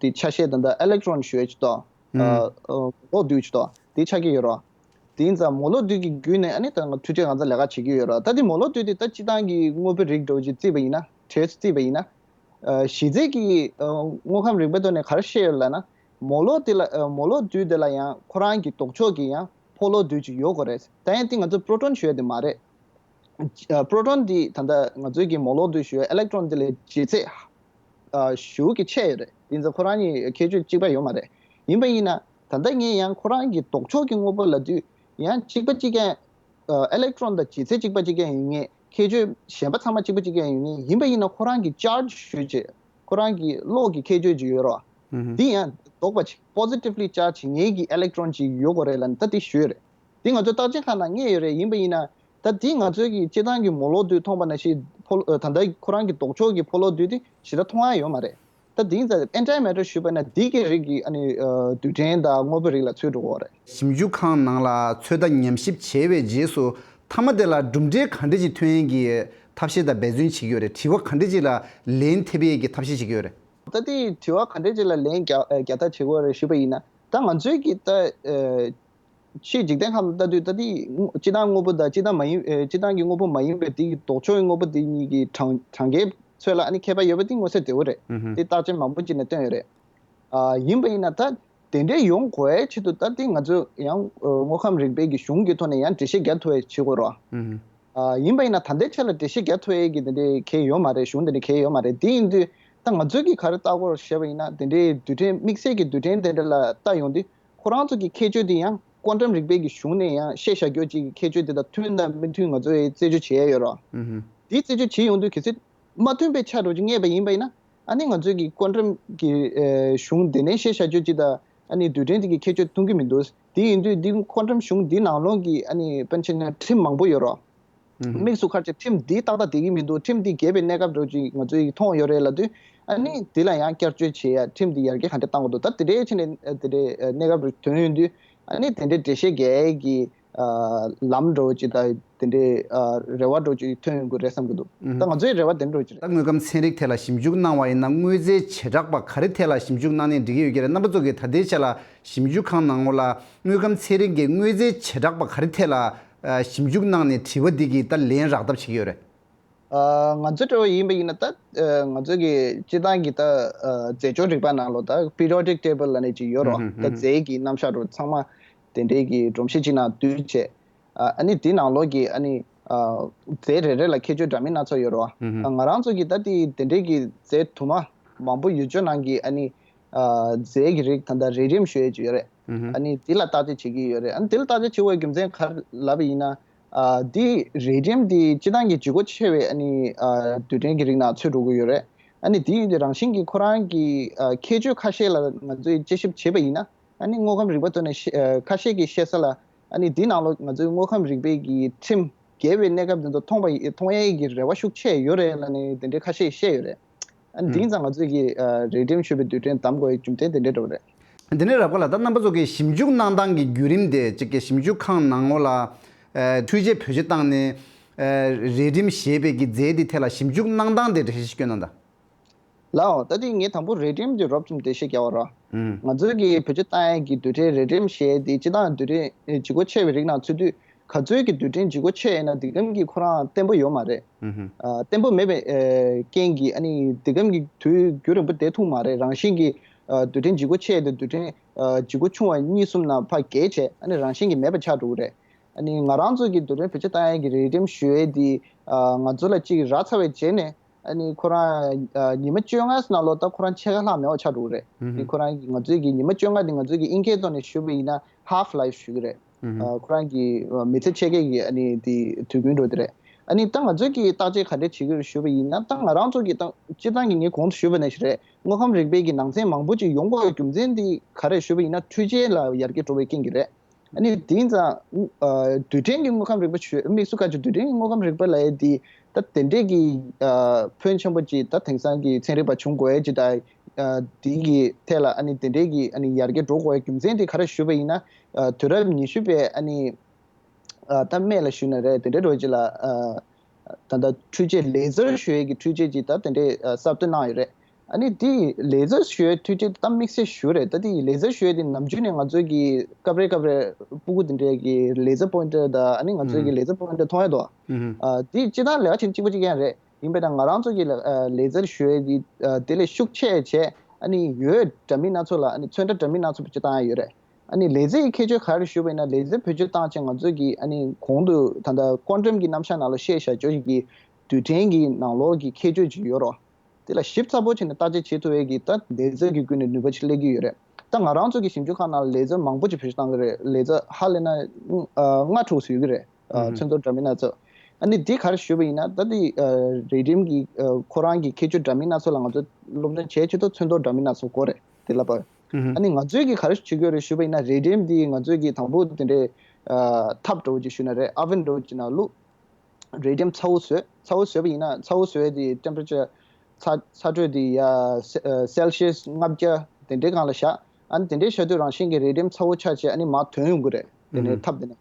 དེ་ཆ་ཤས་ད་ལྟ་ཨི་ལེག་ཊོན་ཞུ་ཡ་ཅིག་དང་ཨ་ཨ་གློག་རྡུལ་ཅིག་དང་དེ་ཆགས་ཀྱི་ཡོད་རེད་བ། དེ་ཡིན་ཙང་མོ་ལོག་རྡུལ་གྱི་བརྒྱུད་ནས་ཨ་ནི་ད་ང་འཕྲུལ་ཆས་གང་ཙམ་ལས་ཀ་བྱེད་ཀྱི་ཡོད་རེད། ད་དེ་མོ་ལོག་རྡུལ་དེ་ད་སྤྱིར་བཏང་གི་དངོས་པོའི་རིགས་འདྲ་བོ་ཅིག་བརྩིས་པ་ཡིན་ན་གྲས་སུ་བརྩིས་པ་ཡིན་ན། ཨ་གཞི་རྩའི་གི་ཨ་དངོས་ཁམས་རིག་པའི་ཐོག་ནས་ག་རེ་བཤད་ཡོད་ལབ་ན། མོ་ལོག་དེ་ལ་ཨ་མོ་ལོག་རྡུལ་དེ་ལ་ཡང་ཁོ་རང་གི་ལྡོག་ཕྱོགས་ཀྱི་ཡང་ཕོ་ལོག་རྡུལ་ཅིག་ཡོད་དགོས་རེད། ད་ཡང་དེ་ང་ཚོ་པྲོ་ཊོན་ཞུ་ཡ་དེ་མ་རེད། ཨ་པྲོ་ཊོན་འདི་ད་ལྟ་ང་ཚོའི་གི་མོ་ལོག་རྡུལ་ཞུ་ཡ་ཨི་ལེག་ཊོན་འདི་ལས་ལྗིད་ཚད་ཨ་ཞེ་པོ་ཅིག་ཆེ་ཡོད་རེད། དེ་ཚོ་ཁོ་རང་གཉིས་ཁྱད་ཆོས་གཅིག་པ་ཡོད་མ་རེད། ཡིན་པ་ཡིན་ན་ད་ལྟ་ངས་ཡང་ཁོ་རང་གི་ལྡོག་ཕྱོགས་ཀྱི་དངོས་པོ་ལབ་དུས་ཡང་གཅིག་པ་གཅིག་རྐྱང་ཨ་ཨི་ལེག་ཊོན་དང་ལྗིད་ཚད་གཅིག་པ་གཅིག་རྐྱང་ཡིན་ངེས། ཁྱད་ཆོས་གཞན་པ་ཚང་མ་གཅིག་པ་གཅིག་རྐྱང་ཡིན་ངེས། ཡིན་པ་ཡིན་ན་ཁོ་རང་གི་ཅར་ཇི་ཞུ་བྱས་ཁོ་རང་གི་གློག་གི་ཁྱད་ཆོས་ཅིག་ཡོད་རེད་བ། ཨུ་ཧུམ། འདི་ཡང་ལྡོག་པ་ཅིག་པོ་ཟི་ཊིབ་ལི་ཅར་ཇི་བྱེད་མཁན་གྱི་ཨི་ལེག་ཊོན་ཅིག་ཡོད་དགོས་རེད་ལབ་ནས་ད་འདི་ཞུས་རེད། འདི་ང་ཚོའི་བརྟག་དཔྱད་ཁང་ནང་རྙེད་ཡོད་རེད། ཡིན་པ་ཡིན་ན་ད་འདི་ང་ཚོའི་གི་སྤྱིར་བཏང་གི་མོ་ལོག་རྡུལ་མཐོང་བ་ནང་བཞིན་ཕོ་ལོ་ད་ལྟ་ཁོ་རང་གི་ལྡོག་ཕྱོགས་ཀྱི་ཕོ་ལོག་རྡུལ་དེ་ཞེ་དྲག་མཐོང་ཡ་ཡོད་མ་རེད། ད་འདི་ཡིན་ཙང་ཨན་ཊི་མེ་ཊར་ཞུས་པ་ན་འདི་གི་རིགས་ཀྱི་ཨ་ནི་ཨ་རྡུལ་ཕྲན་དང་དངོས་པོའི་རིགས་ལ་ཚུད་འགྲོ་གི་རེད། ཞིབ་འཇུག་ཁང་ནང་ལ་ཚོད་ལྟ་ཉམས་ཞིབ་བྱས་པའི་རྗེས་སུ་མཐའ་མ་དེ་ལ་གྲུབ་འབྲས་ག་འདྲ་ཅིག་ཐོན་ཡས་ཀྱི་ཐབས་ཤེས་དང་འབད་བརྩོན་བྱེད་ཀྱི་ཡོད་རེད། དྲི་བ་ག་འདྲ་ཅིག་ལ་ལན་ཐེབས་ཡས་ཀྱི་ཐབས་ཤེས་བྱེད་ཀྱི་ཡོད་རེད། ད་ལྟའི་དྲི་བ་ག་འདྲ་ཅིག་ལ་ལན་རྒྱག་ཨ་རྒྱག་ཐབས་བྱེད་དགོས་རེད་ཞུས་པ་ཡིན་ན་ད་ང་ཚོའི་གི་ད་ཨ་ཕྱིའི་འཇིག་རྟེན་ཁམས་ལ་ལྟ་དུས་ད་ལྟའི་དངོས་སྤྱིར་བཏང་དངོས་པོ་དང་སྤྱིར་བཏང་མ་ཡིན་ཨ་སྤྱིར་བཏང་གི་དངོས་པོ་མ་ཡིན་པའི་དེ་གི་ལྡོག་ཕྱོགས་ཀྱི་དངོས་པོ་དེ་གཉིས་ཀྱི་གྲངས་གྲངས་ཀའི་ཚོད་ལ་ཨ་ནི་ཁྱད་པར་ཡོད་པ་དེ་མངོན་གསལ་དོད་པོ་རེད། ཨུ་ཧུམ། དེ་བརྟག་དཔྱད་མང་པོ་ཅིག་ནས་བཏོན་ཡོད་རེད། ཨ་ཡིན་པ་ཡིན་ན་ད་དེ་འདྲའི་ཡོང་དགོས་ཡའི་ཆེད་དུ་ད་ལྟའི་ང་ཚོས་ཡང་ཨ་དངོས་ཁམས་རིག་པའི་གི་གཞུང་གི་ཐོག་ནས་ཡང་འགྲེལ་བཤད་རྒྱག་ཐུབ་ཡ་བྱེད་དགོས་རེད་བ། ཨུ་ཧུམ། ཨ་ཡིན་པ་ཡིན་ན་ད་ལྟའི་ཆ་ལ་འགྲེལ་བཤད་རྒྱག་ཐུབ་ཡས་ཀྱི་དེ་འདྲའི་གལ་ཡོད་མ་རེད། གཞུང་དེ་འདྲའི་གལ་ཡོད་མ་རེད། དེ་ཡིན་དུས་ད་ང་ཚོས་ཀྱིས་ག་རེ་བལྟ་དགོས་ཞེས་པ་ཡིན་ན་དེ་འདྲའི་རྡུལ་ཕྲན་དམིགས་བསལ་གྱི་རྡུལ་ཕྲན་དེ་འདྲ་ལ་བལྟ་ཡོང་དུས་ཁོ་རང་ཚོ་གི་ཁྱད་ཆོས་དེ་ཡང་ཀོན་ཊམ་རིག་པའི་གི་གཞུང་ནས་ཡང་བཤད་བཞག་རྒྱུ་ཅིག་གི་ཁྱད་ཆོས་དེ་དང་མཐུན་དང་མི་མཐུན་ང་ཚོས་རྩད་གཅོད་བྱེད་ཡས་ཡོད་རེད། ཨུ་ཧུམ། དེའི་རྩད་གཅོད་བྱེད་ཡོང་དུས་གལ་སྲིད་མ་མཐུན་པའི་ཆ་འདྲ་ཅིག་རྙེད་པ་ཡིན་པ་ཡིན་ན་ཨ་ནི་ང་ཚོས་ཀྱི་ཀོན་ཊམ་གི་ཨེ་གཞུང་དེ་ནས་བཤད་བཞག་རྒྱུ་ཅིག་དང་ཨ་ནི་རྡུལ་ཕྲན་དེ་གི་ཁྱད་ཆོས་མཐུན་གྱི་མི་འདུག་དེ་ཡིན་དུས་འདི་ཀོན་ཊམ་གཞུང་འདི་ནང་ལོགས་ཀྱི་ཨ་ནི་དཔེར་ན་ཆ་བཞག་ན་ཁྲིམས་མང་པོ་ཡོད་རེད། དམིགས་སུ་ཁར་ཆེ་ཁྲིམས་འདི་ཏག་ཏག་བསྡད་ཀྱི་མི་འདུག་ཁྲིམས་འདི་འགལ་བའི་གནས་སྐབས་འདྲ་ཅིག་ང་ཚོས་མཐོང་ཡོད་རེད་ལབ་དུས་ཨ་ནི་འདི་ལ་ཡང་བསྐྱར་བཅོས་བྱེད་ཡ་ཁྲིམས་འདི་ཡར་རྒྱས་ག་འདྲ་བཏང་དགོས་འདུག་ད་དེ་འདྲའི་ཆ་ནས་དེ་འདྲའི་གནས་སྐབས་འདྲ་ཐོན་ཡོང་དུས་ཨ་ནི་དེ་འདྲའི་འགྲེལ་བཤད་རྒྱག་ཡས་ཀྱི་ལམ་འདྲ་ཅིག་དང་དེ་འདྲའི་རེ་བ་འདྲ་ཅིག་ཐོན་ཡོང་གི་རེད་བསམ་གྱི་འདུག་ད་ང་ཚོའི་རེ་བ་དེ་འདྲ་ཅིག་རེད། ད་དངོས་ཁམས་ཚན་རིག་ཐད་ལ་ཞིབ་འཇུག་གནང་བ་ཡིན་ན་དངོས་རྫས་བྱེ་བྲག་པ་ག་རེ་ཐད་ལ་ཞིབ་འཇུག་གནང་ནས་འགྲིག་གི་ཡོད་ཀྱི་རེད། རྣམ་པ་ཚོ་གིས་ད་ལྟའི་ཆ་ལ་ཞིབ་འཇུག་ཁང་ནང་ལོགས་ལ་དངོས་ཁམས་ཚན་རིག་གི་དངོས་རྫས་བྱེ་བྲག་པ་ག་རེ་ཐད་ལ་ཨ་ཞིབ་འཇུག་གནང་ནས་དྲི་བ་འདི་གི་ད་ལན་རག་ཐབས་བྱེད་ཀྱི་ཡོད་རེད། ཨ་ང་ཚོ་འདྲ་བོ་ཡིན་པ་ཡིན་ན་ད་ཨ་ང་ཚོ་གི་སྤྱིར་བཏང་གི་ད་ཨ་རྫས་སྦྱོར་རིག་པ་ནང་ལོགས་ད་པི་རི་ཡོ་ཌིག་ཊེ་བལ་ལབ་ནས་ཅིག་ཡོད་རེད་བ། ཨུ་ཧུམ། ད་རྫས་ཀྱི་རྣམ་གཞག་འདྲ་བོ་ཚང་མ་དེ་འདྲའི་གི་སྒྲོམ་གཞི་གཅིག་ནང་བསྡུས་བྱས་ཨ་ཨ་ནི་དེ་ནང་ལོགས་ཀྱི་ཨ་ནི་ཨ་རྫས་རེ་རེ་ལ་ཁྱད་ཆོས་འདྲ་མིན་སྣ་ཚོགས་ཡོད་རེད་བ། ཨུ་ཧུམ། ཨ་ང་རང་ཚོ་གི་ད་དེ་དེ་འདྲའི་གི་རྫས་དུ་མ་མང་པོ་ཡོད་ཆོག་ནང་གི་ཨ་ནི་ཨ་རྫས་ཀྱི་རིགས་ད་ལྟ་རེ་ཌི་ཡམ་ཞུ་ཡས་ཅིག་ཡོད་རེད། ཨུ་ཧུམ། ཨ་ནི་དེ་ལ་བརྟག་དཔྱད་བྱེད་ཀྱི་ཡོད་རེད། ཨ་ནི་དེ་ལ་བརྟག་དཔྱད་བྱེད་དགོས་རྒྱུ་མཚན་ག་རེ་ལབ་པ་ཡིན་ན། ཨ་དེ་རེ་ཌི་ཡམ་དེ་སྤྱིར་བཏང་གི་ལྗིད་ཁོག་ཆེ་བའི་ཨ་ནི་ཨ་རྡུལ་ཕྲན་གྱི་རིགས་ནང་ཚུད་འགྲོ་གི་ཡོད་རེད། ཨ་ནི་དེ་ཡིན་དུས་རང་བཞིན་གྱིས་ཁོ་རང་གི་ཨ་ཁྱད་ཆོས་ཁ་ཤས་ལ་ང་ཚོས་དཔྱད་ཞིབ་བྱེད་པ་ཡིན་ན། ཨ་ནི་དངོས་ཁམས་རིག་པ་ཐོག་ནས་ཤེས་ཨ་ཁ་ཤས་ཀྱིས་བཤད་ས་ལ། ཨ་ནི་དེའི་ནང་ལོགས་ང་ཚོའི་དངོས་ཁམས་རིག་པའི་གི་ཁྲིམས་འགལ་བའི་གནས་སྐབས་དེ་ཚོ་མཐོང་བ་ཡི་མཐོང་ཡས་ཀྱི་རེ་བ་ཤུགས་ཆེ་ཡོད་རེད་ལབ་ནས་དེ་འདྲའི་ཁ་ཤས་བཤད་ཡོད་རེད། ཨ་ནི་དེང་སང་ང་ཚོས་ཀྱི་ཨ་རེ་ཌིམ་ཞུ་བའི་རྡུལ་ཕྲན་བདམས་དགོས་པའི་རྒྱུ་མཚན་དེ་འདྲའི་འགྲོ་གི་རེད། དེ་ནས་རབ་དགའ་ལགས། ད་རྣམ་པ་ཚོ་གི་ཞིབ་འཇུག་གནང་སྟངས་ཀྱི་བརྒྱུད་རིམ་དེ་གཅིག་གི་ཞིབ་འཇུག་ཁང་ནང་ལོགས་ལ་ཨ་འཕྲུལ་ཆས་བེད་སྤྱོད་བཏང་ནས་ཨ་རེ་ཌིམ་བཞེས་པའི་གི་རྫས་དེ་ཐད་ལ་ཞིབ་འཇུག་གནང་སྟངས་དེ་འགྲེལ་བཤད་ཞིག་སྐྱོན་གནང་དང་། ལའོ། ད་དེ་ངས་དང་པོ་རེ་ཌིམ་གྱི་རོབ་ཙམ་འགྲེལ་བཤད་རྒྱག་པ་རོགས། ང་ཚོའི་གི་བེད་སྤྱོད་བཏང་ཡས་ཀྱི་རྡུལ་ཕྲན་རེ་ཌིམ་ཞེས་དེ་སྤྱིར་བཏང་རྡུལ་ཕྲན་ལྗིད་ཁོག་ཆེ་བའི་རིགས་ནང་ཚུད་དུས། ག་ཚོད་ཀྱི་རྡུལ་ཕྲན་ལྗིད་ཁོག་ཆེ་ཡིན་ན་དེ་གམ་གྱི་ཁོ་རང་བརྟན་པོ་ཡོད་མ་རེད། ཨ་བརྟན་པོ་མེད་པའི་ཨ་རྐྱེན་གྱིས་ཨ་ནི་དེ་གམ་གྱི་དུས་རྒྱུན་རིང་པོ་བསྡད་ཐུབ་མ་རེད། རང་བཞིན་གྱིས་ཨ་རྡུལ་ཕྲན་ལྗིད་ཁོག་ཆེ་དང་རྡུལ་ཕྲན་ཨ་ལྗིད་ཁོག་ཆུང་བ་གཉིས་གསུམ་ནང་ཕར་རྒྱས་བྱས། ཨ་ནི་རང་བཞིན་གྱིས་མེད་པ་ཆགས་འགྲོ་གི་རེད། ཨ་ནི་ང་རང་ཚོ་གི་རྡུལ་ཕྲན་བེད་སྤྱོད་བཏང་ཡས་ཀྱི་རེ་ཌིམ་ཞུ་ཡས་དེ་ཨ་ང་ཚོ་ལ་གཅིག་རག་ཚར་བའི་རྗེས་ནས། ཨ་ནི་ཁོ་རང་ཨ་ཉི་མ་བཅོ་ལྔ་ནང་ལོགས་ད་ཁོ་རང་ཕྱེད་ཀ་ལྷག་མེད་པ་ཆགས་འགྲོ་གི་རེད། ཨ་ནི་ཁོ་རང་གི་ང་ཚོའི་གི་ཉི་མ་བཅོ་ལྔ་དེ་ང་ཚོའི་གི་དབྱིན་སྐད་ཐོག་ནས་ཞུ་བ་ཡིན་ན་half life ཞུ་གི་རེད། ཨ་ཁོ་རང་གི་ཨ་མི་ཚེ་ཕྱེད་ཀ་གི་ཨ་ནི་དེ་དུས་རྒྱུན་འགྲོ་དེ་རེད། ཨ་ནི་ད་ང་ཚོའི་གི་བརྟག་དཔྱད་ག་འདྲས་བྱེད་ཀྱི་རེད་ཞུ་བ་ཡིན་ན། ད་ང་རང་ཚོ་གི་ད་སྤྱིར་བཏང་གི་ངས་གོང་དུ་ཞུས་པ་ནང་བཞིན་རེད། དངོས་ཁམས་རིག་པའི་གི་ནང་ཚན་མང་པོ་ཅིག་ཡོང་དགོས་པའི་རྒྱུ་མཚན་དེ་ག་རེ་ཞུ་བ་ཡིན་ན་འཕྲུལ་ཆས་ལ་ཡར་རྒྱས་འགྲོ་བའི་རྐྱེན་གྱིས་རེད། ཨ་ནི་དེང་སང་ཨ་རྡུལ་ཕྲན་གྱི་དངོས་ཁམས་རིག་པ་ཞུ་དམིགས་སུ་བཀར་བྱས་རྡུལ་ཕྲན་གྱི་དངོས་ཁམས་རིག་པ་ལབ་ཡས་དེ་ད་དེ་འདྲས་ཀྱི་ཨ་ཕོན་ཆེན་པོ་ཅིག་ད་དེང་སང་གི་ཚན་རིག་པ་བྱུང་དགོས་ཡས་ཅིག་དང་། ཨ་དེ་གི་ཐད་ལ་ཨ་ནི་དེ་འདྲས་ཀྱི་ཨ་ནི་ཡར་རྒྱས་འགྲོ་དགོས་ཡས་རྒྱུ་མཚན་དེ་ག་རེ་ཞུ་བ་ཡིན་ན། ཨ་དུས་རབས་ཉི་ཤུ་པའི་ཨ་ནི་ཨ་ད་སྨད་ལ་ཞུས་ན་རེད། དེ་འདྲའི་འགྲོ་ཅིག་ལ་ཨ་ད་ལྟ་འཕྲུལ་ཆས་ལེ་ཛར་ཞུ་ཡས་ཀྱི་འཕྲུལ་ཆས་ཅིག་ད་དེ་འདྲའི་ཨ་གསར་གཏོད་གནང་ཡོད་རེད། ཨ་ནི་དེ་ལེ་ཛར་ཞུ་ཡས་འཕྲུལ་ཆས་དེ་ད་དམིགས་བསལ་ཞུ་རེད། ད་དེ་ལེ་ཛར་ཞུ་ཡས་དེ་ནམ་རྒྱུན་ནས་ང་ཚོའི་གི་སྐབས་རེ་སྐབས་རེ་སྤུ་གུ་དེ་འདྲའི་གི་ལེ་ཛར་པོ་ཡིན་ཊར་དང་། ཨ་ནི་ང་ཚོའི་གི་ལེ་ཛར་པོ་ཡིན་ཊར་མཐོང་ཡ་འདུག་ཨ་དེ་སྤྱིར་བཏང་ལས་ཀ་བྱེད་གཅིག་པ་གཅིག་རྐྱང་རེད། ཡིན་པས་ན་ང་རང་ཚོ་གི་ལ་ཨ་ལེ་ཛར་ཞུ་ཡས་དེ་ཨ་དེ་ལས་ཤུགས་ཆེ་བྱས། ཨ་ནི་འོད་འདྲ་མིན་སྣ་ཚོགས་ལ་ཨ་ནི་ཚོན་ཁྲ་འདྲ་མིན་སྣ་ཚོགས་བེད་སྤྱོད་བཏང་ཡ་ཡོད་རེད། ཨ་ནི་ལེ་ཛར་ཡི་ཁྱད་ཆོས་ག་རེ་ཞུ་བ་ཡིན་ན། ལེ་ཛར་བེད་སྤྱོད་བཏང་བྱས་ང་ཚོ་གི་ཨ་ནི་གོང་དུ་ད་ལྟ་ཀོན་ཊམ་གྱི་རྣམ་གཞག་ནང་ལ་བཤད་བཞག་ཅོག་གི་རྡུལ་ཕྲན་གྱི་ནང་ལོགས་ཀྱི་ཁྱད་ཆོས་ཅིག་ཡོད་རེད། དེ་ལ་ཞིབ་ཚགས་པོ་བྱས་ནས་བརྟག་དཔྱད་བྱེད་ཐུབ་ཡས་ཀྱི་ད་ལེ་ཛར་གྱི་བརྒྱུད་ནས་ནུས་པ་ཅིག་སླེབས་ཀྱི་ཡོད་རེད། ད་ང་རང་ཚོ་གི་ཞིབ་འཇུག་ཁང་ནང་ལ་ལེ་ཛར་མང་པོ་ཅིག་བེད་སྤྱོད་བཏང་གི་རེད། ལེ་ཛར་ཧ་ལས་ན་ཨ་ལྔ་དྲུག་ཙམ་ཡོད་ཀྱི་རེད། ཨ་ཚོན་མདོག་འདྲ་མིན་སྣ་ཚོགས། ཨ་ནི་འདི་ག་རེ་ཞུས་པ་ཡིན་ན། ད་འདི་ཨ་རེ་ཌིམ་གྱི་ཨ་ཁོ་རང་གི་ཁྱད་ཆོས་འདྲ་མིན་སྣ་ཚོགས་ལ་ང་ཚོ་སློབ་སྦྱོང་བྱེད་ཆེད་དུ་ཚོན་མདོག་འདྲ་མིན་སྣ་ཚོགས་དགོས་རེད། དེ་ལ་བར། ཨ་ནི་ང་ཚོས་ཀྱིས་ག་རེ་བྱེད་ཀྱི་ཡོད་རེད་ཞུས་པ་ཡིན་ན། རེ་ཌིམ་འདི་ང་ཚོས་ཀྱིས་དང་པོ་དེ་འདྲའི་ཨ་ཐབ་འདྲ་བོ་ཅིག་ཞུས་ན་རེད། ཨ་ཝན་འདྲ་བོ་ཅིག་ནང་བླུགས། རེ་ཌིམ་ཚ་བོ་བཟོས། ཚ་བོ་བཟོས་པ་ཡིན་ན། ཚ་བོ་བཟོས་དེ་ཊེམ་པེ་རེ་ཅར་ཚ་ཚ་དྲོད་དེ་ཡ་སེ་ཨ་སེལ་ཤི་ཡས་ལྔ་བརྒྱ་དེ་འདྲའི་སྒང་ལ་བཞག་ཨ་ནི་དེ་འདྲའི་བཞག་དུས་རང་བཞིན་གྱིས་རེ་ཌིམ་ཚ་བོ་ཆགས་བྱས་ཨ་ནི་མར་ཐོན་ཡོང་གི་རེད། དེ་ནས་ཐབ་དེ་ནས།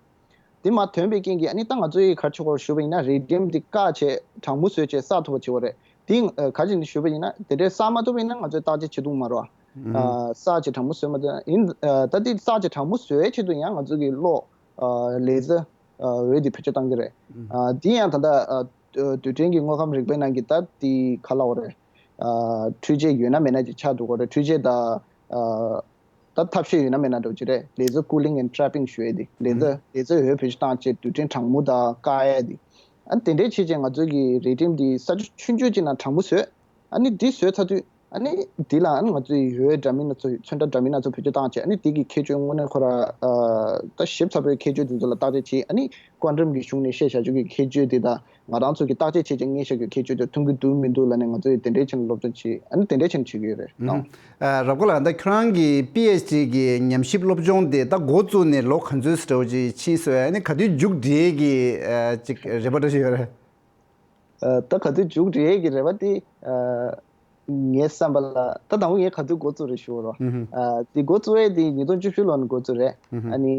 དེ་མར་ཐོན་པའི་རྐྱེན་གྱིས་ཨ་ནི་ད་ང་ཚོས་ག་རེ་བྱེད་དགོས་རེད་ཞུས་པ་ཡིན་ན། རེ་ཌིམ་དེ་བཀག་བྱས་གྲང་མོ་བཟོས་བྱས་བསགས་ཐུབ་པ་བྱེད་དགོས་རེད། དེ་ཨ་ག་རེ་བྱས་ནས་ཞུས་པ་ཡིན་ན། དེ་འདྲའི་བསགས་མ་ཐུབ་པ་ཡིན་ན་ང་ཚོས་བརྟག་དཔྱད་བྱེད་ཐུབ་མ་རེད་བ། ཨ་བསགས་བྱས་གྲང་མོ་བཟོས་མ་ཐུབ་ཡིན། ཨ་ད་དེ་བསགས་བྱས་གྲང་མོ་བཟོ་ཡའི་ཆེད་དུ་ཡང་ང་ཚོ་གི་གློག་ཨ་ལེ་ཛར་ཨ་འོད་དེ་བེད་སྤྱོད་གཏང་གི་རེད། ཨ་དེ་ཡང་ད་ལྟ་ཨ་རྡུལ་ཕྲན་གྱི་དངོས་ཁམས་རིག་པའི་ནང་གི་ད་དེ་ག་ལབ་དགོས་རེད། ཨ་འཕྲུལ་ཆས་ཡོད་ན་མེད་ན་ཅིག་ཆགས་འགྲོ་གི་རེད། འཕྲུལ་ཆས་དང་ཨ་ད་ཐབས་ཤེས་ཡོད་ན་མེད་ན་འདྲ་བོ་ཅིག་རེད། ལེ་ཛར་ཀུ་ལིང་ཨེན་ཌི་ཊེ་པིང་ཞུ་ཡས་དེ། ལེ་ཛར་ལེ་ཛར་འོད་བེད་སྤྱོད་བཏང་བྱས་རྡུལ་ཕྲན་གྲང་མོ་དང་བཀག་ཡས་དེ། ཨ་ནི་དེ་འདྲས་བྱས་བྱས་ང་ཚོ་གི་རེ་ཌིམ་དེ་ས་ཆ་ཆུང་ཆུང་ཅིག་ནང་གྲང་མོ་བཟོས། ཨ་ནི་འདི་བཟོས་ཚར་དུས་ཨ་ནི་འདི་ལ་ཨ་ནི་ང་ཚོས་འོད་འདྲ་མིན་སྣ་ཚོགས། ཚོན་ཁྲ་འདྲ་མིན་སྣ་ཚོགས་བེད་སྤྱོད་བཏང་བྱས། ཨ་ནི་འདི་གི་ཁྱད་ཆོས་དངོས་གནས་ཁོ་ར་ཨ་ད་ཞིབ་ཚགས་པོའི་ཁྱད་ཆོས་དེ་ཚོ་ལ་བརྟག་དཔྱད་བྱས། ཨ་ནི་ཀོན་ཊམ་གྱི་གཞུང་ནས་བཤད་བཞག་ཆོག་གི་ཁྱད་ཆོས་དེ་དང་། ང་རང་ཚོ་གིས་བརྟག་དཔྱད་བྱས་བྱས་རྙེད་བཞག་གི་ཁྱད་ཆོས་དེ་མཐུན་གྱི་འདུག་མི་འདུག་ལབ་ནས་ང་ཚོས་དེ་འདྲས་བྱས་ནས་སློབ་སྦྱོང་བྱས། ཨ་ནི་དེ་འདྲས་བྱས་ནས་བྱེད་ཀྱི་ཡོད་རེད། ཨ་རབ་གོ་ལགས། ད་ཁྱོད་རང་གི་པི་ཨེཆ་ཌི་གི་ཉམས་ཞིབ་སློབ་སྦྱོང་དེ་ད་འགོ་བཙུགས་ནས་ལོ་ག་ཚོད་ཙམ་འདྲ་བོ་ཅིག་ཕྱིན་སོང་། ཨ་ནི་ག་དུས་མཇུག་སྒྲིལ་གྱི་ཨ་ཅིག་རེ་བ་འདྲ་ཞིག་ཡོད་རེད། ཨ་ད་ག་དུས་མཇུག་སྒྲིལ་གྱི་རེ་བ་དེ་ཨ་ངའི་བསམ་པ་ལ་ད་དང་པོ་ངས་ག་དུས་འགོ་བཙུགས་རེད་ཞུ་བ་རོགས། ཨ་དེ་འགོ་བཙུགས་ཡས་དེ་ཉིས་སྟོང་བཅུ་བཞི་ལོ་ནས་འགོ་བཙུགས་རེད། ཨ་ནི་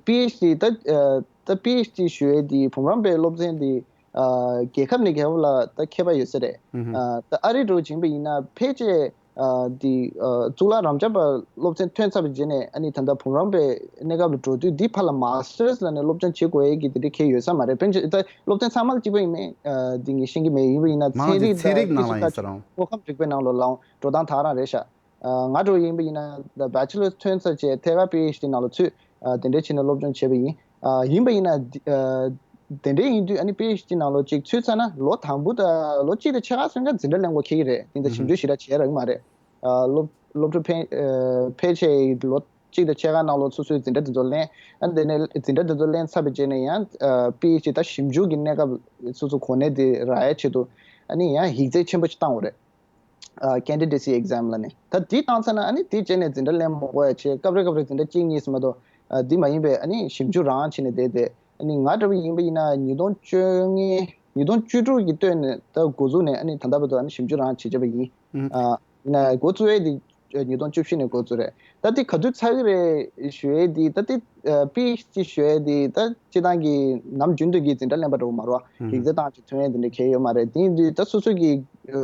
པི་ཨེཆ་ཌི་ད་ཨ་ད་པི་ཨེཆ་ཌི་ཞུ་ཡས་དེ་བུམ་རམས་པའི་སློབ་ཚན་དེ་ཨ་རྒྱལ་ཁབ་ནས་རྒྱལ་ཁབ་ལ་ད་ཁྱད་པར་ཡོད་ས་རེད། ཨ་ད་ཨ་རི་འདྲ་བོ་ཅིག་ཡིན་པ་ཡིན་ན་ཕལ་ཆེར་ཨ་དེ་ཨ་གཙུག་ལག་རབ་འབྱམས་པ་སློབ་ཚན་ཐོན་ཚར་བའི་རྗེས་ནས་ཨ་ནི་ད་ལྟ་བུམ་རམས་པའི་གནས་སྐབས་ལ་འགྲོ་དུས་འདི་ཕར་ལ་མ་སི་ཊར་ལབ་ནས་སློབ་སྦྱོང་བྱེད་དགོས་ཡས་ཀྱི་དེ་འདྲའི་གལ་ཡོད་ས་མ་རེད། ཕན་ཆད་ད་སློབ་ཚན་ཚང་མ་ལ་གཅིག་པ་ཡིན་མིན་ཨ་འདི་ངས་ཤེས་ཀྱི་མེད། ཡིན་པ་ཡིན་ན་མང་ཚན་ཆེ་རིག་ཚན་ནང་ལ་ཚན་རིག་ནང་ལ་ཡིན་ས་རེད། དངོས་ཁམས་རིག་པའི་ནང་ལོགས་ལའང་འགྲོ་སྟངས་དེ་ག་རང་རེད་ཤག་ཨ་ང་འདྲ་བོ་ཡིན་པ་ཡིན་ན་ད་བྷེ་ཆེ་ལར་ཐོན་ཚར་རྗེས་ཐད་ཀར་པི་ཨེཆ་ཌི་ནང་ལ་ཚུད། ཨ་དེ་འདྲའི་བྱས་ནས་སློབ་སྦྱོང་བྱས་པ་ཡིན། ཨ་ཡིན་པ་ཡིན་ན་འདི་ཨ་དེ་འདྲའི་ཡིན་དུས་ཨ་ནི་པི་ཨེཆ་ཌི་ནང་ལོགས་གཅིག་ཚུད་ཚར་ན་ལོ་དང་པོ་དང་ལོ་གཅིག་དང་ཕྱེད་ཀ་ཙམ་ཀ་འཛིན་གྲྭ་ལེན་དགོས་ཁེལ་གྱི་རེད། དེ་འདྲ་ཞིབ་འཇུག་ཞེ་དྲག་བྱས་རག་གི་མ་རེད། ཨ་སློབ་སློབ་ཕྲུག་ཕལ་ཨ་ཕལ་ཆེར་ལོ་གཅིག་དང་ཕྱེད་ཀ་ནང་ལོགས་སོ་སོའི་འཛིན་གྲྭ་དེ་ཚོ་ལེན། ཨ་དེ་ནས་འཛིན་གྲྭ་དེ་ཚོ་ལེན་ཚར་བའི་རྗེས་ནས་ཡང་ཨ་པི་ཨེཆ་ཌི་ད་ཞིབ་འཇུག་གི་གནས་སྐབས་སོ་སོ་གོ་གནས་དེ་རག་ཡའི་ཆེད་དུ་ཨ་ནི་ཡང་ཡིག་ཚད་ཆེན་པོ་ཞིག་བཏང་དགོས་རེད། ཨ་candidacy exam་ལབ་ནས། ད་དེ་བཏང་ཚར་ན་ཨ་ནི་དེ་བྱས་ནས་འཛིན་གྲྭ་ལེན་མ་དགོས་ཡ་བྱས། སྐབས་རེ་སྐབས་རེ་འཛིན་གྲྭ་གཅིག་གཉིས་སུ་མ་གཏོགས་ཨ་དེ་མ་ཡིན་པའི་ཨ་ནི་ཞིབ་འཇུག་རང་བྱས་ནས་བསྡད་དེ། ཨ་ནི་ང་འདྲ་བོ་ཡིན་པ་ཡིན་ན་ཉིས་སྟོང་བཅོ་ལྔ་ཉིས་སྟོང་བཅུ་དྲུག་གི་སྟོད་ནས་ད་འགོ་འཛུགས་ནས་ཨ་ནི་ད་ལྟ་བར་དུ་ཨ་ནི་ཞིབ་འཇུག་རང་བྱེད་བྱས་པ་ཡིན། ཨ་ཡིན་ན་འགོ་བཙུགས་ཡས་དེ་ཉིས་སྟོང་བཅུ་བཞི་ནས་འགོ་བཙུགས་རེད། ད་དེ་ག་དུས་ཚར་གི་རེད་ཞུ་ཡས་དེ། ད་དེ་ཨ་PhD་ཞུ་ཡས་དེ་ད་སྤྱི་བཏང་གི་ནམ་རྒྱུན་དུ་གི་འཛིན་གྲྭ་ལེན་པ་འདྲ་བོ་མ་རེད་བ། ཡིག་ཚད་བཏང་ཅིག་ཐོན་ཡས་དེ་འདྲ་གང་ཡང་ཡོད་མ་རེད། དེ་ཡིན་དུས་ད་སོ་སོ་གི་ཨ་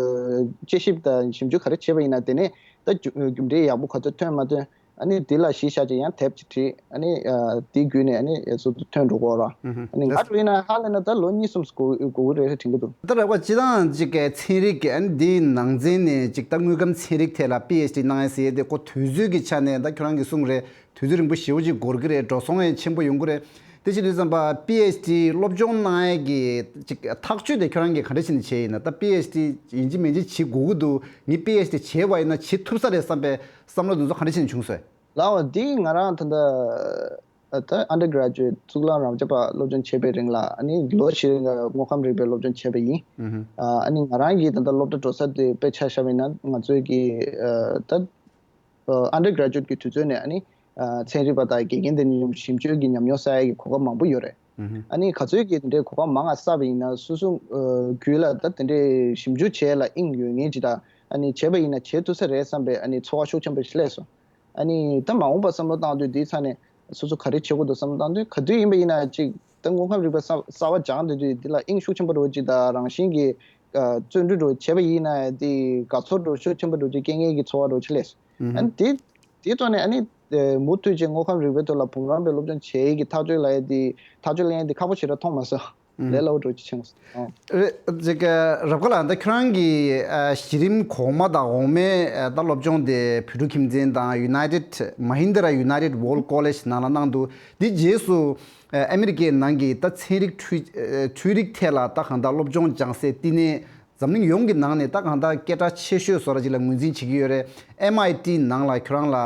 དཔྱད་ཞིབ་དང་ཞིབ་འཇུག་ག་རེ་བྱས་པ་ཡིན་ན་དེ་ནས་ད་རྒྱུ་རྒྱུ་འབྲས་ཡག་པོ་ག་ཚོད་ཐོན་མ་ཐོན། ཨ་ནི་དེ་ལ་གཞི་བཞག་ཅིག་ཡང་དེབ་ཅིག་བྲིས། ཨ་ནི་ཨ་དེའི་བརྒྱུད་ནས་ཨ་ནི་སོ་སོ་ཐོན་འགྲོ་གི་ཡོད་རེད། ཨ་ནི་ང་ཚོ་ཡིན་ན་ཧ་ལས་ན་ད་ལོ་གཉིས་གསུམ་འགོར་འགོར་གི་རེད་དྲན་གྱི་འདུག་ད་རེད་བ། སྤྱི་བཏང་གཅིག་གི་ཚན་རིག་གི་ཨ་ནི་དེའི་ནང་ཚན་ནས་གཅིག་ད་དངོས་ཁམས་ཚན་རིག་ཐད་ལ་PhD་གནང་ཡས་ཟེར་ཡས་དེ་ཁོ་དུས་ཚོད་ཀྱི་ཆ་ནས་ད་ཁྱོད་རང་གིས་གསུངས་རེད། དུས་ཚོད་རིང་པོ་ཞེ་པོ་ཅིག་འགོར་གི་རེད། འགྲོ་སོང་ཡང་ཆེན་པོ་ཡོང་གི་རེད། དེ་བྱེད་དུས་ཙམ་པ་PhD་སློབ་སྦྱོང་གནང་ཡས་ཀྱི་ཅིག་ཐག་གཅོད་དེ་ཁྱོད་རང་གིས་ག་འདྲ་བྱས་ནས་བྱས་ཡིན་ན། ད་PhD་ཡིན་གཅིག་མིན་གཅིག་བྱེད་དགོས་ཀྱི་འདུག་ངས་PhD་བྱས་པ་ཡིན་ན་བྱེད་ཐུབ་ས་རེད་བསམ་པའི་བསམ་བློ་དེ་ཚོ་ག་འདྲ་བྱས་ནས་བྱུང་སོང་། ལགས་འོ། འདི་ང་རང་ད་ལྟ་ད་undergraduate་གཙུག་ལག་རབ་འབྱམས་པ་སློབ་སྦྱོང་བྱེད་པའི་རིང་ལ་ཨ་ནི་ལོ་བཞི་རིང་ལ་དངོས་ཁམས་རིག་པའི་སློབ་སྦྱོང་བྱས་པ་ཡིན། ཨ་ནི་ང་རང་གིས་ད་ལྟ་སློབ་གྲྭ་འགྲོ་ས་དེ་དཔེ་ཆ་བཞག་པ་ཡིན་ན་ང་ཚོའི་གི་ད་undergraduate་གི་དུས་ཚོད་ནས་ཨ་ནི་ཚན་རིག་པ་དང་དགེ་རྒན་དེ་གཉིས་ཞིབ་འཇུག་གི་ཉམས་མྱོང་བསགས་ཡས་ཀྱི་གོ་སྐབས་མང་པོ་ཡོད་རེད། ཨ་ནི་ག་ཚོད་ཀྱི་དེ་འདྲའི་གོ་སྐབས་མང་ང་བསགས་པ་ཡིན་ན་སོ་སོ་རྒྱུད་ལ་ད་དེ་འདྲའི་ཞིབ་འཇུག་བྱེད་ཡས་ལ་དབྱིངས་ཡོད་མཁན་ཅིག་དང་ཨ་ནི་བྱས་པ་ཡིན་ན་བྱེད་ཐུབ་ས་རེད་བསམ་པའི་ཨ་ནི་ཚོར་བ་ཤུགས་ཆེན་པོ་ཞིག་སླེབས་སོང་། ཨ་ནི་ད་མ་འོངས་པ་བསམ་བློ་བཏང་དུས་འདིའི་ཆ་ནས་སོ་སོ་ག་རེ་བྱེད་དགོས་འདུག་བསམ་བློ་བཏང་དུས་ག་དུས་ཡིན་པ་ཡིན་ན་ཅིག་ད་དངོས་ཁམས་རིག་པ་གསར་གསར་བ་སྦྱངས་བསྡད་དུས་འདི་ལ་དབྱིངས་ཤུགས་ཆེན་པོ་འདྲ་བོ་ཅིག་དང་རང་བཞིན་གྱི་ཨ་བརྩོན་འགྲུས་འདྲ་བོ་བྱས་པ་ཡིན་ན་དེ་དགའ་ཚོར་འདྲ་བོ་ཤུགས་ཆེན་པོ་འདྲ་བོ་ཅིག་སྐྱེ་མཁན་གྱི་ཚོར་བ་འདྲ་བོ་ཅིག་སླེབས་སོང་། ཨ་ནི་དེ་དེའི་ཐོག་ནས་ཨ་ནི་མུ་མཐུད་ཅིག་དངོས་ཁམས་རིག་པའི་ཐོག་ལ་འབུམ་རམས་པའི་སློབ་སྦྱོང་བྱེད་ཡས་ཀྱི་ཐག་གཅོད་ལ་ཡས་དེ་ཐག་གཅོད་ལེན་ཡས་དེ་ཁག་པོ་ཞེ་དྲག་མཐོང་མ་སོང་། ལས་སླ་བོ་འདྲ་བོ་ཅིག་བྱུང་སོང་། རེད། ཅིག་རབ་དགའ་ལགས། ད་ཁྱོད་རང་གིས་ཨ་གཞི་རིམ་གོང་མ་དང་འོག་མའི་ཨ་ད་སློབ་སྦྱོང་དེ་བོད་ཕྲུག་ཁྱིམ་ཚན་དང་United Mahindra United World College་ནང་ལ་གནང་འདུག་འདི་རྗེས་སུ་ཨ་ཨ་མི་རི་ཀའི་ནང་གི་ད་ཚན་རིག་འཕྲུལ་ཨ་འཕྲུལ་རིག་ཐད་ལ་ད་གང་ལྟར་སློབ་སྦྱོང་སྦྱང་སའི་བསྟི་གནས་འཛམ་གླིང་ཡོངས་ཀྱི་ནང་ནས་ད་གང་ལྟར་སྐད་གྲགས་ཆེ་ཤོས་བཟོ་འདྲ་ཅིག་ལ་ངོས་འཛིན་བྱེད་ཀྱི་ཡོད་རེད། MIT་ནང་ལ་ཁྱོད་རང་ལ་ཨ་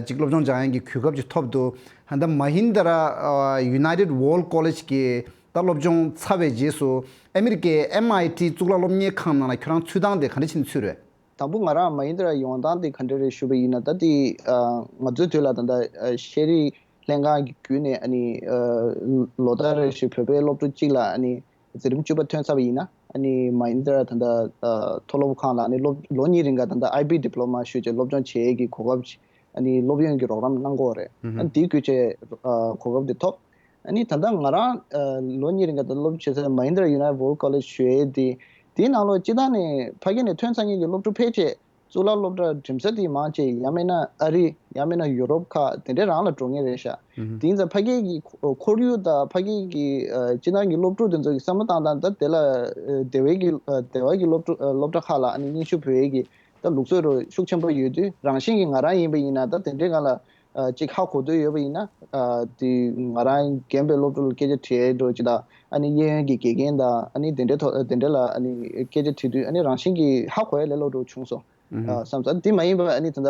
ཅིག་སློབ་སྦྱོང་སྦྱང་ཡས་ཀྱི་གོ་སྐབས་ཅིག་ཐོབ་འདུག་ད་Mahindra་ཨ་United World College་གི་ད་སློབ་སྦྱོང་ཚར་བའི་རྗེས་སུ་ཨ་མི་རི་ཀའི་MIT་གཙུག་ལག་སློབ་གཉེར་ཁང་ནང་ལ་ཁྱོད་རང་ཚུད་སྟངས་དེ་ག་འདྲ་ཞིག་ནས་ཚུད་རེད། དང་པོ་ང་རང་Mahindra་ཡོང་སྟངས་དེ་ག་འདྲ་རེད་ཞུས་པ་ཡིན་ན། ད་དེ་ཨ་ང་ཚོའི་དུས་ལ་ད་ལྟ་ཨ་ཤེས་རིག་ལྷན་ཁང་གི་བརྒྱུད་ནས་ཨ་ནི་ཨ་ལོ་ལྟར་རེ་བཞིན་བོད་པའི་སློབ་ཕྲུག་གཅིག་ལ་ཨ་ནི་འཛིན་རིམ་བཅུ་པ་ཐོན་ཚར་བ་ཡིན་ན་ཨ་ནི་Mahindra་ད་ལྟ་ཨ་མཐོ་སློབ་ཁང་ལ་ཨ་ནི་སློབ་ལོ་གཉིས་རིང་ག་ད་ལྟ་I B diploma་ཞུས་བྱས་སློབ་སྦྱོང་བྱེད་ཡས་ཀྱི་གོ་སྐབས་ཅིག་ཨ་ནི་སློབ་ཡོན་གྱི་རོགས་རམ་གནང་གི་ཡོད་རེད། ཨ་ནི་དེའི་བརྒྱུད་བྱས་ཨ་གོ་སྐབས་དེ་ཐོབ། ཨ་ནི་ད་ལྟ་ང་རང་ཨ་ལོ་གཉིས་རིང་ག་ད་སློབ་བྱེད་སའི་Mahindra United World College་ཞུ་ཡས་དེ་དེའི་ནང་ལོགས་སྤྱི་བཏང་ནས་ཕ་གི་ནས་ཐོན་ཚར་མཁན་གྱི་སློབ་ཕྲུག་ཕལ་ཆེར་གཙུག་ལག་སློབ་གྲྭ་འགྲིམ་ས་དེ་མང་ཆེ་ཡང་མིན་ན་ཨ་རི་ཡང་མིན་ན་ཡུ་རོབ་ཁག་དེ་འདྲའི་རང་ལ་འགྲོ་མཁན་རེད་ཤག་དེ་ཡིན་ཙང་ཕ་གི་གི་ཁོར་ཡུག་དང་ཕ་གི་གི་ཨ་སྤྱི་བཏང་གི་སློབ་ཕྲུག་དེ་ཚོ་གི་བསམ་བློ་བཏང་སྟངས་ད་དེ་ལ་ཨ་དེ་བས་ཀྱི་ཨ་དེ་བས་ཀྱི་སློབ་ཕྲུག་ཨ་སློབ་གྲྭ་ཁག་ལ་ཨ་ནི་སྙན་ཞུ་ཕུལ་ཡས་ཀྱི་ད་ལུགས་སྲོལ་རོ་ཤུགས་ཆེན་པོ་ཡོད་དུས་རང་བཞིན་གྱིས་ང་རང་ཡིན་པ་ཡིན་ན་ད་དེ་འདྲའི་སྒང་ལ་ཨ་ཅིག་ཧ་གོ་འདོད་ཡོད་པ་ཡིན་ན་ཨ་དེ་ང་རང་རྒན་པའི་སློབ་ཕྲུག་ལ་སྐད་ཆ་དྲིས་འགྲོ་ཅིག་དང་ཨ་ནི་གཡས་གཡོན་གྱི་དགེ་རྒན་དང་ཨ་ནི་དེ་འདྲའི་ཐོག་དེ་འདྲ་ལ་ཨ་ནི་སྐད་ཆ་དྲིས་དུས་ཨ་ནི་རང་བཞིན་གྱིས་ཧ་གོ་ཡ་ལས་སླ་པོ་འདྲ་བྱུང་སོང་། ཨ་བསམ་ས་དེ་མ་ཡིན་པ་ཨ་ནི་ད་ལྟ་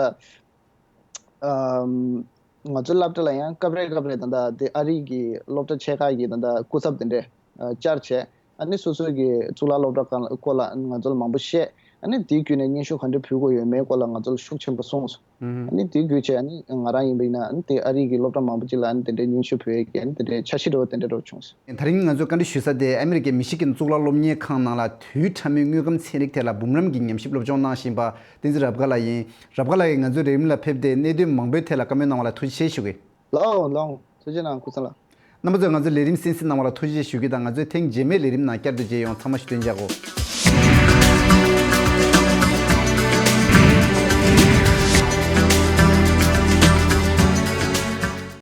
ཨམ་ང་ཚོའི་སློབ་གྲྭ་ལ་ཡང་སྐབས་རེ་སྐབས་རེ་ད་ལྟ་དེ་ཨ་རི་གི་སློབ་གྲྭ་ཆེ་ཁག་གི་ད་ལྟ་སྐུ་ཚབ་དེ་འདྲས་ཨ་བཅར་བྱས། ཨ་ནི་སོ་སོའི་གི་གཙུག་ལག་སློབ་གྲྭ་སྐོར་ལ་ང་ཚོ་ལ་མང་པོ་བཤད། ཨ་ནི་དེའི་བརྒྱུད་ནས་སྙན་ཞུ་ག་འདྲ་ཕུལ་དགོས་ཡོད་མེད་སྐོར་ལ་ང་ཚོ་ལ་ཤུགས་ཆེན་པོ་གསུངས་སོང་། ཨ་ནི་དེའི་བརྒྱུད་བྱས་ཨ་ནི་ང་རང་ཡིན་པ་ཡིན་ན་ཨ་ནི་དེ་ཨ་རི་གི་སློབ་གྲྭ་མང་པོ་ཅིག་ལ་ཨ་ནི་དེ་འདྲའི་སྙན་ཞུ་ཕུལ་ཡས་ཀྱི་ཨ་ནི་དེ་འདྲའི་འཆར་གཞི་འདྲ་བོ་དེ་འདྲ་འདྲ་བོ་བྱུང་སོང་། དེ་རིང་ང་ཚོས་བཀའ་འདྲི་ཞུ་ས་དེ་ཨ་མི་རི་ཀའི་མི་ཤི་གན་གཙུག་ལག་སློབ་གཉེར་ཁང་ནང་ལ་དུས་ཁྲ་མོའི་དངོས་ཁམས་ཚན་རིག་ཐད་ལ་འབུམ་རམས་ཀྱི་ཉམས་ཞིབ་སློབ་སྦྱོང་གནང་བཞིན་པ་བསྟན་འཛིན་རབ་དགའ་ལགས་ཡིན། རབ་དགའ་ལགས་ཀྱིས་ང་ཚོའི་ལས་རིམ་ལ་ཕེབས་ཏེ་གནད་དོན་མང་པོའི་ཐད་ལ་བཀའ་མོལ་གནང་བ་ལ་ཐུགས་རྗེ་ཆེ་ཞུ་གི། ལའོ་ལའོ། ཐུགས་རྗེ་གནང་སྐུ་ཚེ་ལགས། རྣམ་པ་ཚོས་ང་ཚོའི་ལས་རིམ་གསན་གཟིགས་གནང་བ་ལ་ཐུགས་རྗེ་ཆེ་ཞུ་གི་དང་། ང་ཚོའི་ཐེངས་རྗེས་མའི་ལས་རིམ་ནང་བསྐྱར་དུ་མཇལ་ཡོང་། ཚང་མ་ཞུ་དོན་བྱ་དགོས།